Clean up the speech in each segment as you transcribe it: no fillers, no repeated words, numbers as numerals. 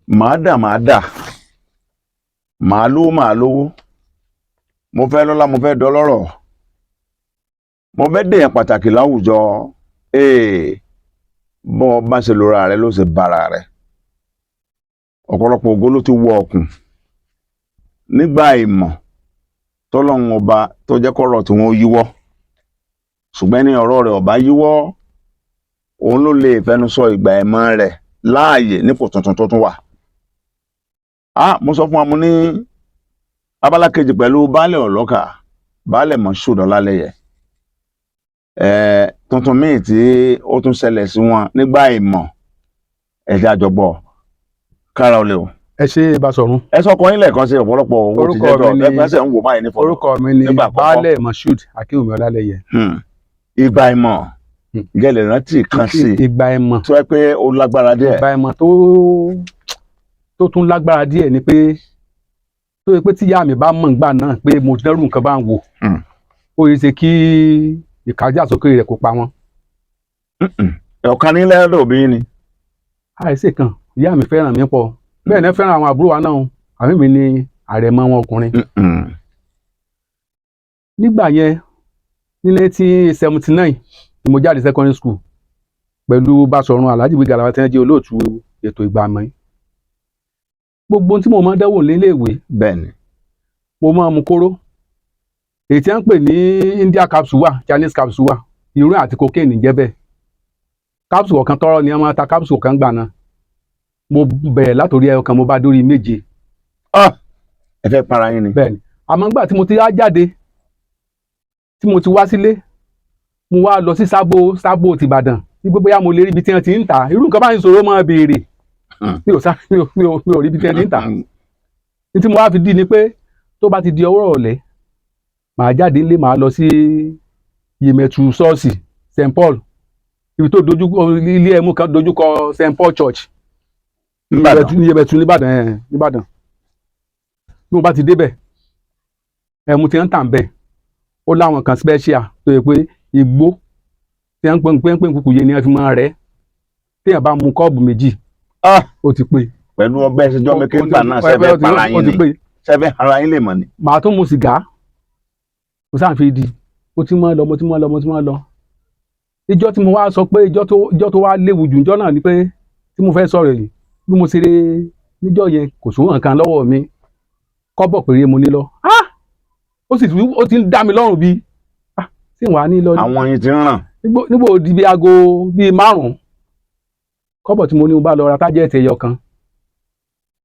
Màá dà, màá dà, màá lówó, màá lówó, mo fẹ́ lọ́lá, mo fẹ́ dọlọ́rọ̀, mo fẹ́ dèèyàn pàtàkì láwùjọ. Ee, bọ́ ọ bá ṣe lora rẹ ló ṣe bára rẹ. Ọ̀pọ̀lọpọ̀ ògo ló ti wọ ọ̀kùn nígbà ìmọ̀ tọ́lọ́run Ọba tó jẹ́ kọ́rọ̀ tí wọ́n yíwọ́, ṣùgbọ́n ní ọ̀rọ̀ rẹ̀ ọ̀bá yíwọ́, òun ló lè fẹnu sọ ìgbà ẹ̀mọ́ rẹ̀ láàyè nípò tuntun tó tún wà. Ah, mo sọ fún wa, mo ní abala kejì pẹ̀lú Baálẹ̀ Ọlọ́kà, Baálẹ̀ Moshood Ọlálẹ́yẹ. Tuntun míì tí ó tún ṣẹlẹ̀ sí wọn nígbà ìmọ̀ ẹ̀jẹ̀ àjọgbọ̀ kára olè o. Ẹ ṣe, Basọ̀run. Ẹ sọ ọkọ yín lẹ́ẹ̀kan sí, ọ̀pọ̀lọpọ̀ owó ti Orúkọ jẹ́ tọ́ mi ni- ẹgbẹ́ sẹ̀ ń wò báyìí ní fọ́tò. Orúkọ mi ni Nígbà àkọ́kọ́. Baálẹ̀ Moshood Akínwùmí Ọlálẹ́yẹ. Ìgbà ìmọ̀, ǹjẹ́ lè rántí kan sí i Ìgbà ìmọ̀ tó yẹ pé ó lágbára díẹ̀? Ìgbà ìmọ̀ tó tún lágbára díẹ̀ ni pé tó yẹ pé tíyá mi bá mọ̀ nígbà náà pé mo dẹ́rù nǹkan bá ń wò, ó yẹ ṣe kí ìkájà sókè rẹ̀ kó pa wọ́n. Ọ̀kan nílẹ̀ lọ́dọ̀ òbí yín ni? Àìsè kan, ìyá mi fẹ́ràn mi pọ̀, bẹ́ẹ̀ ni fẹ́ràn àwọn àbúrò wa náà o. Àmì mi ni àrẹ̀mọ wọn ọkùnrin. Nígbà yẹn, ní 1979 ni mo jáde secondary school pẹ̀lú Basọ̀run Alhaji Gbéga Làwọn tí wọ́n jẹ́ olóòtú ètò ìgbà mọ́. Gbogbo ohun tí mo máa ń dánwò níléèwé, mo máa ń mu kóró, èyí tí wọ́n ń pè ní India capsule wà, Chinese capsule wà, heroin àti cocaine ń jẹ́ bẹ́ẹ̀. Capsule ọ̀kan tọ́rọ́ ni wọ́n máa ta capsule kan gbà náà. Mo bẹ̀rẹ̀ látòrí ẹyọ kan, mo bá dórí 7. Ah, ẹ fẹ́ para yín ni? Bẹ́ẹ̀ni, àmọ́ nígbà tí mo ti wá jáde, tí mo ti wá sílé, mo wá lọ sí Sábó, Sábó tìbàdàn, wípé bóyá mo lè rí ibi tí wọ́n ti ń tà irú nǹkan báyìí. Ṣòro máa béèrè. Mi ò sá mi ò rí ibi tí wọ́n ti ń tà. Ní tí mo wá fi dì ní pé tó bá ti di ọwọ́ ọ̀lẹ́, màá jáde nílé, màá lọ sí Yèmẹ̀tù ṣọ́ọ̀ṣì St Paul, ibi tó dojú ilé ẹmu kan dojúkọ St Paul Church. Níbàdàn? Ní Yèmẹ̀tù nìbàdàn ẹ̀, nìbàdàn. Bí mo bá ti débẹ̀, ẹmu tí wọ́n ń tà ń bẹ̀, ó láwọn kan special tó yẹ pé igbó tí wọ́n ń pè ń pè ń pè ń kúkú yé ni wọ́n fi máa rẹ́. Téèyàn bá mu kọ́ọ̀bù 2, Ah! ó ti pé. Pẹ̀lú ọgbẹ́ ìṣẹ́jọ́ mi kéńgbà náà, sẹ́fẹ̀ para Ó yín ti ni? pé. Sẹ́fẹ̀ ara yín lè mọ̀ ni? Màá tún mu sìgá. Mo sáà fi di mo ti máa lọ, mo ti máa lọ, mo ti máa lọ. Ìjọ́ tí mo wá sọ pé ìjọ́ tó wá léwu jù ìjọ́ náà ni pé tí mo fẹ́ sọ̀rọ̀ yìí, bí mo ṣe rí níjọ́ yẹn, kò sówó nǹkan lọ́wọ́ mi, kọ́bọ̀ péré mo ní lọ. Ah! Ó sì ó ti ń dá mi lọ́rùn bíi, ah, tí wàá ní lọ ní. Àwọn yín ti ń ràn. Nígbò di bí aago bíi 5, kọ́bọ̀ tí mo ní, mo bá lọ ra target ẹyọ kan.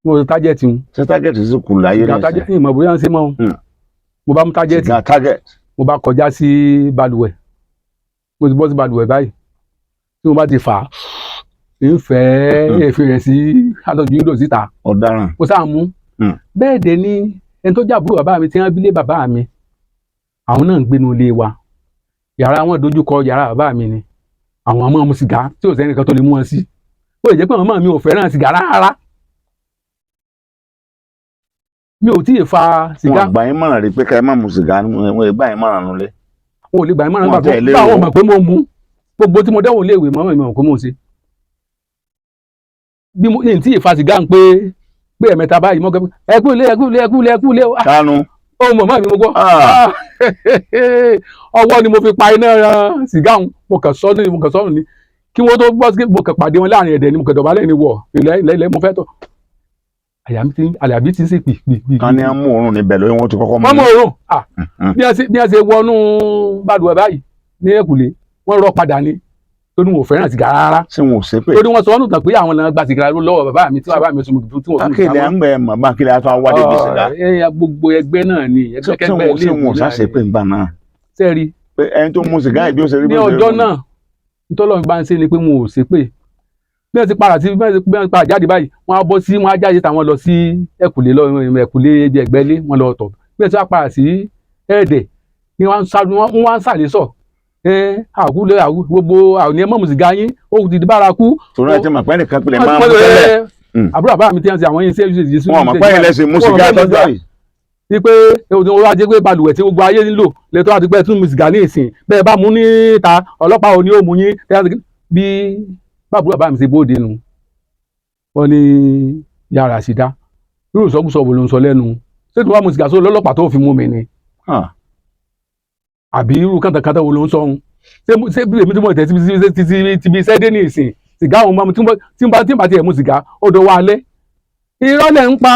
Mo ra target ń Ṣé target sì kù láyé sìgá nísìnyí? Target, ìmọ̀ bóyá ń ṣe mọ́ o. Mo bá mú target. Sìgá target. Mo bá kọjá sí balùwẹ̀. Mo ti bọ́ sí balùwẹ̀ báyìí, tí mo bá ti fà á, ń fẹ́ èéfín rẹ̀ sí alọ́jú yóò síta. Ọ̀daràn. Mo sáà mú. Bẹ́ẹ̀ dẹ̀ ni ẹni tó jẹ́ àbúrò bàbá mi tí wọ́n bí lé bàbá mi, àwọn náà ń gbénu ilé wa, yàrá wọn dojúkọ yàrá bàbá mi ni. Àwọn máa mu sìgá tí ò sẹ́nìkan tó lè mú wọn sí. Ó lè jẹ́ pé àwọn ọmọ mi ò fẹ́ràn sìgá rárá, mi ò tíì fa sìgá. Wọn gbà yín mọ̀ràn rí pé ká ẹ má mu sìgá? Wọn gbà yín mọ̀ràn nulẹ̀? Wọn ò lè gbà mí mọ̀ràn Wọn nígbà tó tẹ̀ lé bá o. wọn mọ̀ pé mo mu. Gbogbo tí mo dẹ́wò léèwé mọ́ mi mọ̀ pé mo ń ṣe bí mo ní tí ì fa sìgá ń pé pé ẹ̀mẹ́ta báyìí mọ́ gẹ́gẹ́. Ẹ kú ilé, ẹ kú ilé, ẹ kú ilé, ẹ kú ilé o. Ah, Kánú. Ohun mọ̀mọ́ mi mo gbọ́. Ah. Ọwọ́ ni mo fi pa iná ran sìgá òun. Mo kàn sọ ní, mo kàn sọ́nù ni kí wọ́n tó gbọ́ sí. Mo kàn pàdé wọn láàrin ẹ̀dẹ̀ ni, mo kàn dọ̀bálẹ̀ ni wọ̀ ilẹ̀ ilẹ̀ ilẹ̀, mo fẹ́ tọ̀. Àyà mi ti ń ṣe pì pì pì. Kan ní á mú òórùn níbẹ̀ lóyún, wọn ti kọ́kọ́ mú. Wọ́n mọ òórùn. Ah, bí wọ́n ṣe wọnú balùwẹ̀ báyìí ní ẹ̀kúlé, wọ́n rọ́ padà ni, torí wọn ò fẹ́ràn sìgá rárá. Ṣé wọn ò ṣépè? Torí wọ́n sọ ọ́nù tàn pé àwọn làwọn gba sìgá lọ́wọ́ bàbá mi, tí bàbá mi sùn tí wọ́n fún Akéde à ń gbẹ mọ̀ bá kílẹ̀ àtọ́ awádé bí sìgá. Gbogbo ẹgbẹ́ náà ni Ṣé ẹgbẹ́kẹ́gbẹ́ wọn ṣé wọn ò ilé ìwé náà ṣàṣepè ńgbà náà? Sẹ́ẹ̀rí. Pé ẹni tó mu sìgá yìí bí ó ṣe rí Ní bí ó ṣe rí ọjọ́ mú. náà, ntọ́lọ́run bá ń ṣe ni pé wọn ò ṣépè. Bí wọ́n ti padà sí, bí wọ́n ti padà jáde báyìí, wọ́n á bọ́ sí, wọ́n á jáde táwọn lọ sí ẹ̀kúlé lọ, ẹ̀kúlé ibi ẹ̀gbẹ́lé wọ́n lọ tọ̀. Bí wọ́n ti wá padà sí ẹ̀ẹ́dẹ̀ ni wọ́n wá ń sàlẹ̀ sọ ẹ̀ àkúlé gbogbo àwọn ẹ̀ mọ̀ mu sìgá yín, ó ti di bárakú. Torí ẹ ti mọ̀ pé ẹnìkan pilẹ̀ máa mú Wọ́n tẹ́lẹ̀. Àbúrò bàbá mi tí wọ́n ti àwọn yín sí ẹ̀ sí. Wọn mọ̀ pé ilẹ̀ sì mú sìgá tọ́jú yìí. Wípé ohun wa jẹ́ pé balùwẹ̀ tí gbogbo ayé ń lò lẹ́tọ́ àti pé tún mu sìgá ní ìsìn bẹ́ẹ̀ bá mú níta, ọlọ́pàá ò ní ó mú yín. Bí bàbúrò bàbá mi ṣe bóde nu, wọ́n ní Yàrá sì dá irú ìsọkúsọ wo ló ń sọ lẹ́nu? Ṣé tí wàá mu sìgá sóò lọ́lọ́pàá tó fi mú mi ni? Ah. Àbí irú kàntàkàntà wo ló ń sọ ohun? Ṣé bí èmi tí mo tẹ̀ ti bí iṣẹ́ dé ní ìsìn, sìgá òun máa mu, tí n bá tiẹ̀ mu sìgá, ó dọwọ́ alẹ́. Irọ́ lẹ̀ ń pa,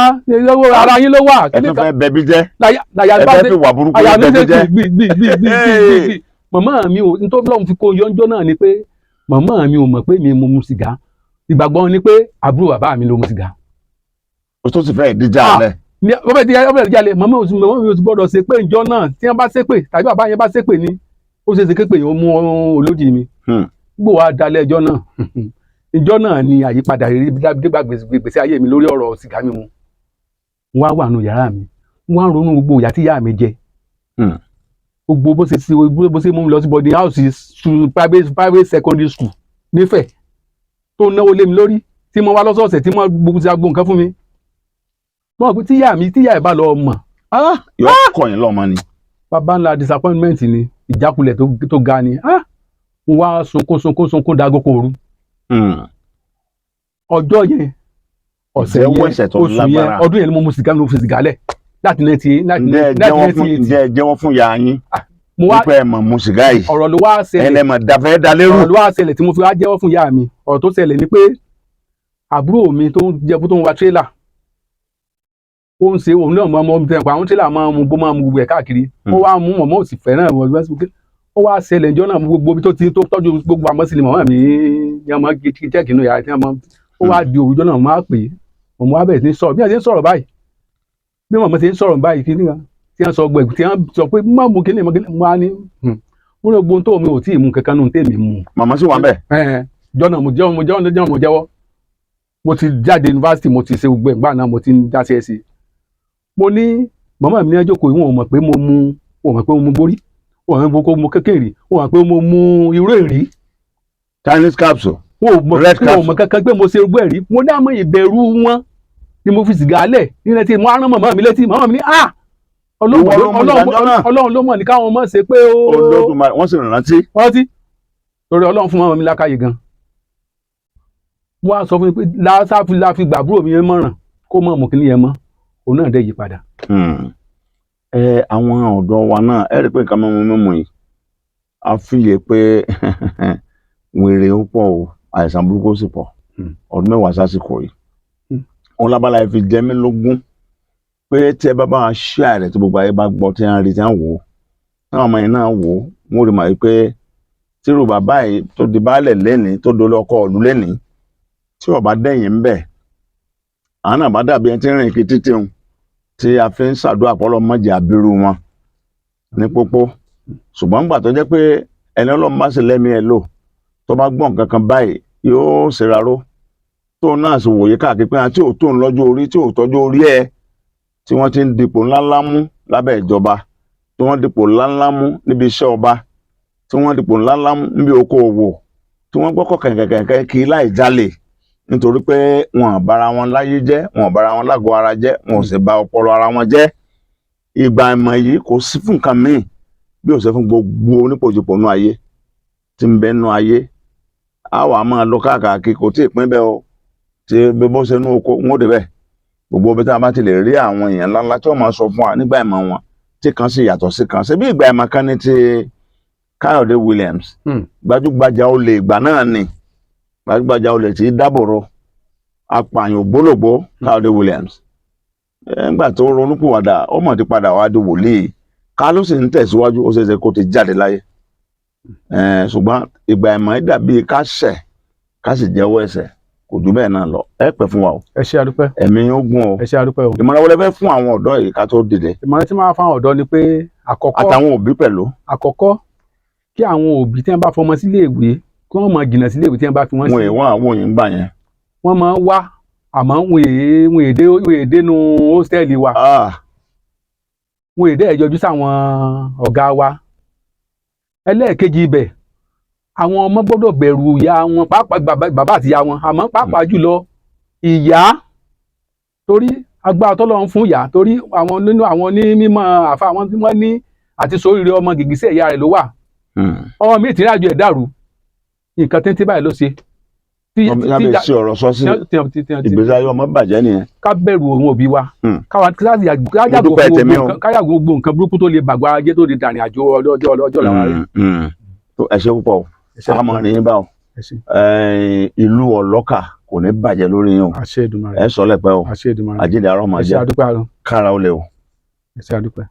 owó ara yín ló wà. Ẹ tún fẹ́ bẹbí jẹ́. Láyà Ẹ bá fẹ́ ṣe fi wà burúkú àyà mi bẹbí ṣe jẹ́. gbì gbì gbì gbì gbì gbì. Màmá mi ò, nítorí Ọlọ́run fi kó yọjọ́ náà ni pé màmá mi ò mọ̀ pé mi mu sìgá. Ìgbàgbọ́ ni pé àbúrò bàbá mi ló mu sìgá. O tó sì fẹ́ díjà Ah. rẹ̀. Ní ọbẹ̀ tí ọbẹ̀ tí jalè, màmá òsì, màmá mi ò sì gbọ́dọ̀ ṣe pé ìjọ náà tí wọ́n bá ṣépè tàbí bàbá yẹn bá ṣépè ni, ó ṣe é ṣe képe yẹn ó mú olójì mi. Gbogbo wa dalẹ̀ ẹjọ́ náà. Ìjọ náà ni àyípadà rere dégbà gbèsè ayé mi lórí ọ̀rọ̀ sìgá mímu. Wọ́n á wà nù yàrá mi, wọ́n á ronú gbogbo ìyà tí ìyá mi jẹ, gbogbo bó ṣe ṣe, bó ṣe mú mi lọ sí boarding house, private secondary school nífẹ̀ẹ́, tó náwó lé mi lórí, tí mo wá lọ́sọ̀ọ̀sẹ̀, tí mo gbogbo ti agbo nǹkan fún mi. Mo mọ̀ pé tíyà mi, tíyà ẹ̀ bá lọ mọ̀, Yóò kọ̀yìn lọ́mọ ni. Bàbá ńlá disappointment ni, ìjákulẹ̀ tó ga ni. Ah, mo wá sunkún sunkún sunkún dago kò ru. Ọjọ́ yẹn, ọ̀sẹ̀ Ìjẹ́wọ́ yẹn, ẹ̀ṣẹ̀ tó oṣù yẹn, lágbára. ọdún yẹn ni mo mu sìgá, mo fi sìgá lẹ̀ láti ninety láti Ǹjẹ́ ẹ jẹ́wọ́ fún 1980. Ǹjẹ́ ẹ jẹ́wọ́ fún ìyá yín Mo wá wípé ẹ mọ̀ mu sìgá yìí? Ọ̀rọ̀ ló wá ṣẹlẹ̀. Ẹlẹ́mọ̀ dàfẹ́ dalérú. Ọ̀rọ̀ ló wá ṣẹlẹ̀ tí mo fi wá jẹ́wọ́ fún ìyá mi. Ọ̀rọ̀ tó ṣẹlẹ̀ ni pé àbúrò mi tó ń jẹ, tó ń wa tírélà, ó ń ṣe òun náà mọ ọmọ tẹ̀ pa àwọn tírélà, máa ń mu gbó, máa ń mu gbogbo ẹ̀ káàkiri. Ó wá mú, mọ̀mọ́ ò sì fẹ́ràn ẹ̀ wọ́n. Ó wá ṣẹlẹ̀ ìjọ náà, gbogbo ibi tó ti tó tọ́jú gbogbo àmọ́ sí ni màmá mi ní ọmọ jẹ́kì inú yàrá tí wọ́n mọ. Ó wá di òwúrọ̀ náà, máa pè é, mọ̀mọ́ wa bẹ̀rẹ̀ sí ní sọ̀rọ̀. Bí wọ́n ṣe ń sọ̀rọ̀ báyìí, bí mọ̀mọ́ ṣe ń sọ̀rọ̀ báyìí, kí ni tí wọ́n sọ gbẹ̀, tí wọ́n sọ pé má mu kíní mọ́ kíní, mo á ní mo ní gbogbo tó mi ò tí ì mu kankan nù tèmi mu. Màmá sì wà ń bẹ̀. Ẹ̀ẹ́n, jọ́nà mo jẹ́wọ́, mo jẹ́wọ́, jẹ́wọ́, mo jẹ́wọ́. Mo ti jáde yunifásitì, mo ti ṣe gbogbo ẹ̀ gbà náà, mo ti ń dáṣẹ́ sí i. Mo ní màmá mi ní ẹjọ́ kò, wọn ò mọ̀ pé mo mu, wọn ò mọ̀ pé mo mu borí, wọn ò mọ̀ pé mo mu kékeré, wọn ò mọ̀ pé mo mu irú èrí. Chinese capsule. Wọn ò mọ̀. Red Wọn ò capsule. mọ̀ kankan pé mo ṣe irú ẹ̀rí. Mo ní àmọ́ ìbẹ̀rù wọn ni mo fi sìgá lẹ̀ nínú tí mo á rán màmá mi létí. Màmá mi ní, ah, Ọlọ́run Ìwọ ló mú ìdájọ́ náà. Ọlọ́run ló mọ̀ ní káwọn ọmọ ṣe pé ó Olódùmarè, wọ́n sì rántí. Wọ́n rántí torí Ọlọ́run fún màmá mi lákàyè gan. Wọ́n á sọ fún mi pé lásáfi láfi gbàbúrò mi yẹn mọ̀ràn kó mọ̀ mọ̀ kíní yẹn mọ́, òun náà dẹ̀ yí padà. Ẹ àwọn ọ̀dọ́ wa náà, ẹ rí i pé nǹkan mímu mímu yìí, a fìyè pé wèrè ó pọ̀ o, àìsàn burúkú ó sì pọ̀. Ọdún 10 sásìkò yìí, òun lábala yìí fi jẹ mí lógún pé tí ẹ bá bá wa ṣí ààrẹ, tí gbogbo ayé bá gbọ́, tí wọ́n rí, tí wọ́n wò ó, táwọn ọmọ yẹn náà wò ó, wọ́n rí mọ̀ wípé tírú bàbá yìí tó di baálẹ̀ lẹ́nìí, tó dolé ọkọ ìlú lẹ́nìí, tí ó bá dẹ̀yìn ń bẹ̀, àwọn náà bá dàbí ẹni tí ń rìn kí títí hun tí a fi ń ṣàdúrà pọ́lọ́ mọ́jì àbírú wọn ní pópó. Ṣùgbọ́n gbà tó jẹ́ pé ẹni Ọlọ́run bá sì lẹ́mìí ẹ̀ lò, tó bá gbọ́n nǹkan kan báyìí, yóò ṣèraró tóun náà sì wòye káàkiri pé àti òótọ́ òun lọ́jọ́ orí tí òótọ́jú orí ẹ̀, tí wọ́n ti ń dipò ńláńlá mú lábẹ́ ìjọba, tí wọ́n dipò ńláńlá mú níbi iṣẹ́ ọba, tí wọ́n dipò ńláńlá mú níbi okòòwò, tí wọ́n gbọ́kọ̀ kẹ̀kẹ̀kẹ̀kẹ̀ kí láì jalè, nítorí pé wọn ò bára wọn láyé jẹ́, wọn ò bára wọn lágọ̀ọ́ ara jẹ́, wọn ò sì bà ọpọlọ ara wọn jẹ́. Ìgbà ìmọ̀ yìí kò sí fún nǹkan míì bí ó ṣe fún gbogbo onípòjìpò nú ayé tí ń bẹ nú ayé. Á wà á máa lọ káàkiri, kò tí ì pín bẹ́ẹ̀ o. Tí bí bó ṣe nú oko ń ó débẹ̀, gbogbo ibi tí a bá ti lè rí àwọn èèyàn ńláńlá tí wọ́n máa sọ fún wa nígbà ìmọ̀ wọn, tí kan sì yàtọ̀ sí kan. Ṣe bí ìgbà ìmọ̀ kan ní ti Káyọ̀dé Williams, gbajúgbajà olè ìgbà náà ni, gbajúgbajà olè tí í dábòrò, apààyàn ògbólógbó Káyọ̀dé Williams. Nígbà tó ronúpìwàdà, ó mọ̀ ti padà wá di wòlíì, ká ló sì ń tẹ̀síwájú, ó ṣeéṣe kó ti jáde láyé. Ṣùgbọ́n ìgbà ìmọ̀ yìí dàbí ká ṣẹ̀, ká sì jẹ́wọ́ ẹ̀ṣẹ̀, kò jù bẹ́ẹ̀ náà lọ. Ẹ pẹ́ fún wa o. Ẹ ṣé, adúpẹ́. Ẹ̀mí ó gùn o. Ẹ ṣé, adúpẹ́ o. Ìmọ̀ràn wọlé fẹ́ fún àwọn ọ̀dọ́ yìí ká tó dìde? Ìmọ̀ràn tí máa fáwọn ọ̀dọ́ ni pé àkọ́kọ́, Àtàwọn òbí pẹ̀lú. Àkọ́kọ́, kí àwọn òbí tí wọ́n bá fọmọ sílé ìwé, kí wọ́n máa jìnnà sílé ìwé tí wọ́n bá fi wọ́n Wọn sí. èèwọ̀n àwọn òyìn gbà yẹn. Wọ́n máa ń wá, àmọ́ wọn èé dénú hostel wa. Ah, Wọn èé dẹ́ yọjú sáwọn ọ̀gá wa. Ẹlẹ́ẹ̀kejì ibẹ̀, àwọn ọmọ gbọ́dọ̀ bẹ̀rù ìyá wọn, pàápàá bàbá àti ìyá wọn, àmọ́ pàápàá jùlọ ìyá, torí agbára tọ́lọ́run fún ìyá, torí àwọn nínú àwọn onímọ̀ àfa, àwọn tí wọ́n ní àti sóríire ọmọ, gìgísẹ̀ ìyá rẹ̀ ló wà. Ọmọ mi ìtìrìn àjò ẹ̀ dàrú, nǹkan téńté báyìí ló ṣe. Lábẹ́ sí ọ̀rọ̀ sọ sí ìgbésí ayé ọmọ bàjẹ́ nìyẹn. Ká bẹ̀rù òun òbí wa, káwa kíláàsì Mo dúpẹ́ tèmi o. káyàgò gbogbo nǹkan burúkú tó lè bàgbọ́ ara jẹ́, tó lè dàrin àjò ọjọ́ ọjọ́ làwọn rẹ̀. Tó, ẹ ṣé púpọ̀ o. Àmọ́ ní yín bá o. Ẹ ṣé. Ìlú Ọlọ́kà kò ní bàjẹ́ lórí yín o. Àṣẹ Èdùmàrè. Ẹ sọ lẹ́pẹ́ o. Àṣẹ Èdùmàrè. Àjíǹde àrọ́ máa Ẹ ṣé, jẹ́. àdúpẹ́ àrùn. Kára ó lè o. Ẹ ṣé, àdúpẹ́.